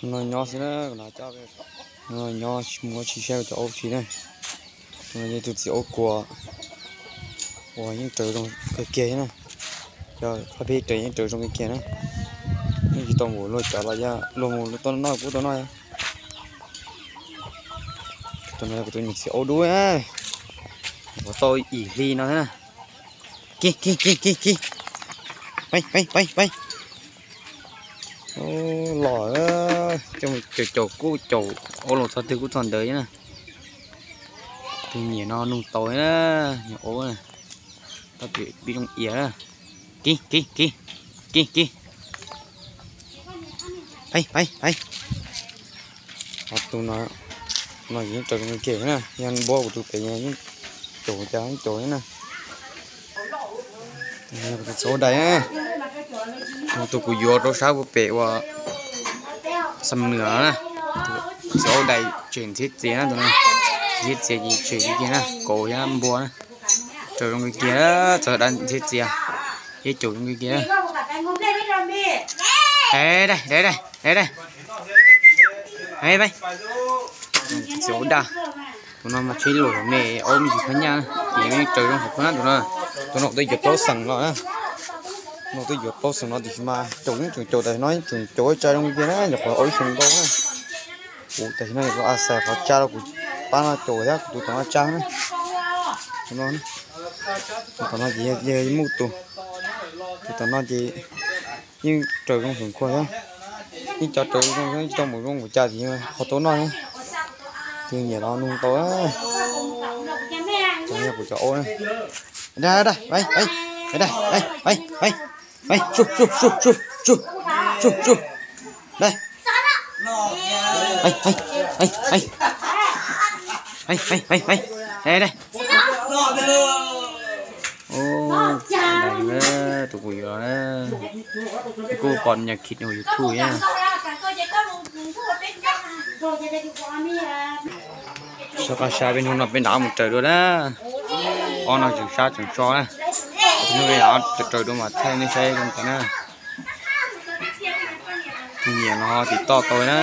No nyob xwb na, no nyob mus tsis saib cov aub tsi na. Tus no yog tus txiv aub kuas uas yeej raws zoo kawg kiag thiab na. Cov phab phem raws yeej raws zoo kawg kiag na. Yeej tsis tau mus luag cov los yog luag mus tau noj kuj tau noj. Tus no yog kuv tus niam txiv aub dub, kuv tau ib hlis no thiab na. Kis kis kis kis kis. Peb peb peb peb. Los, caum caum kuj caum, aub los txog twg kuj txog ntawd na. Tus nyiam no nug tau na, nyiam aub na. Tau pib zoo ias na. Kis kis kis kis kis. Peb peb peb. Ho tus no, no yeej raws zoo kawg na, yog npua kuv tus pem yeej caum cas yeej caum na. Tus txiv aub dais, tus kuv yuav rau sab puag pem uas Xam Nuas na. Txiv aub dais tsem ntxhiab txias na, tus no ntxhiab txias ces tsem kiag na, kauv thiab npua na. Raws zoo kawg kiag, txawm dab ntxhiab txias thiab caum zoo kawg kiag. Dais dais dais dais dais. Txiv aub dais, tus no mas tsheb luam me, aub me ntsis phab nyaj na, ces yeej raws zoo saum khuab na tus no. Tus no twb yuav plaub xeem no na. No twb yuav plaub xeem no tiam sis mas caum yeej tseem caum, tam sim no yeej tseem caum tsa zoo li tiag na, nyuam qhuav aub ib xyoo ntau na. Kuv tam sim no kuv a xais qhov tsa rau kuv pab no caum thiab kuv tus tom no tsa na. Tus no, tus tom no ces yog muj tus, tus tom no ces yeej raws zoo saum khuab thiab. Yeej cov raws zoo, yeej tsis tau mus zoo kuv cas tias ho tau noj thiab. Tus nyiam los nug tau. Cov yog kuv cov aub na. Dais, dais, dais, dais, dais, dais, dais, tsuj, tsuj, tsuj, tsuj, tsuj, tsuj, tsuj. Dais. Dais, dais, dais, dais. Dais, dais, dais, dais. Dais, dais. Tus no, tus kuv yuav na, kuj pom nws khij ua YouTube na. Soj qab sab peb hnub no peb nrad mus raws dua na. Ob no tseem sab tseem so na. Hnub peb nrad raws dua mas thaij nej saib zoo cas na. Tus nyiam no tiv toj tau na.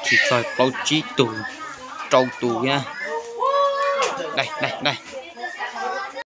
Tsis txog plaub tsib tug, rau tus na. Dais, dais, dais.